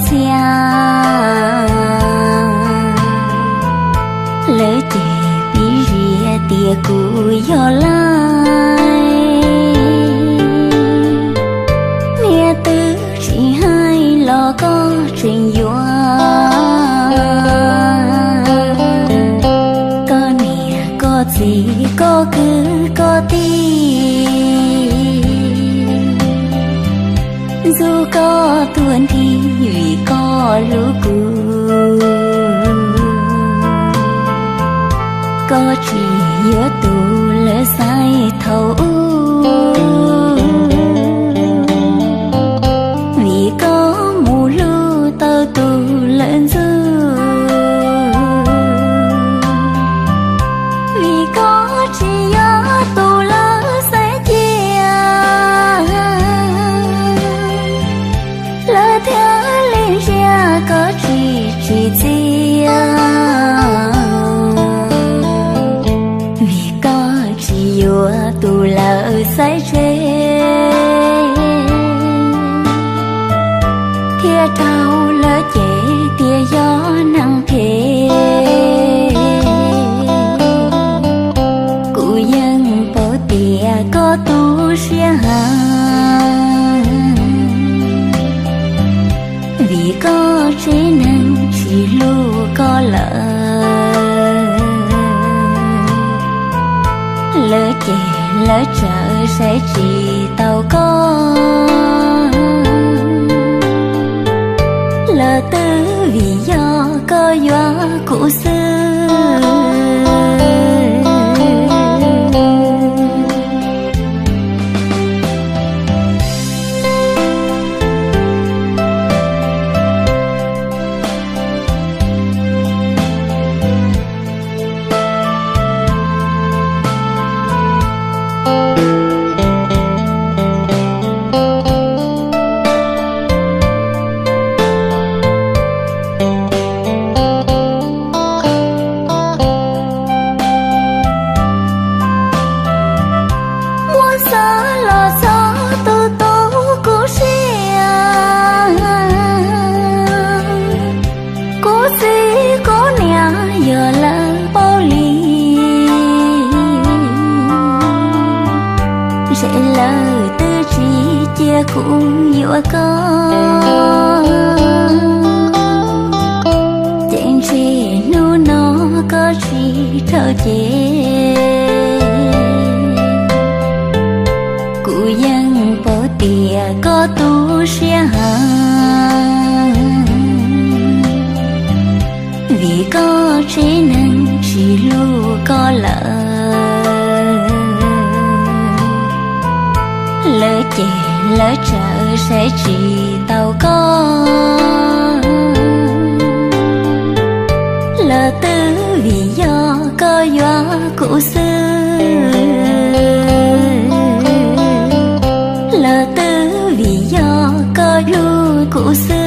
txias. Lawv ces piv zias tias kuv yog laij, niaj twb tsis hais los koj tseem yuav. Koj niam koj txiv koj kwv koj tij ntxub koj tuag nthi vim koj hlub kuv. Koj tsis yuav tus lawv xaiv thaum ub, vim koj mus hlub tau tus lawv ntxub. Vim koj tsis yuav tus lawv xaiv cia, lawv thiaj li ntsia koj tsis tsim txiaj. Vim koj tsis yuav tus lawv xaiv tseg, thiaj raug lawv cem tias yog neeg phem. Kuv yeej paub tias koj tu siab heev, vim koj tsev neeg tsis hlub koj lawm. Lawv ces lawv tsawm saib tsis taus koj, lawv twb vim yog koj yuav kuv xwb. Muab xav los xav tus tu kuv siab, kuv txiv kuv niam yog lawv paub li, ntshe lawv twb tsis cia kuv yuav koj, ces ntshe hnub no koj tsis raug cem. Kuv yeej paub tias koj tu siab heev, vim koj tsev neeg tsis hlub koj lawm. Lawv ces lawv tsawm saib tsis taus koj, lawv twb vim yog koj yuav kuv xwb, lawv twb vim yog koj hlub kuv xwb.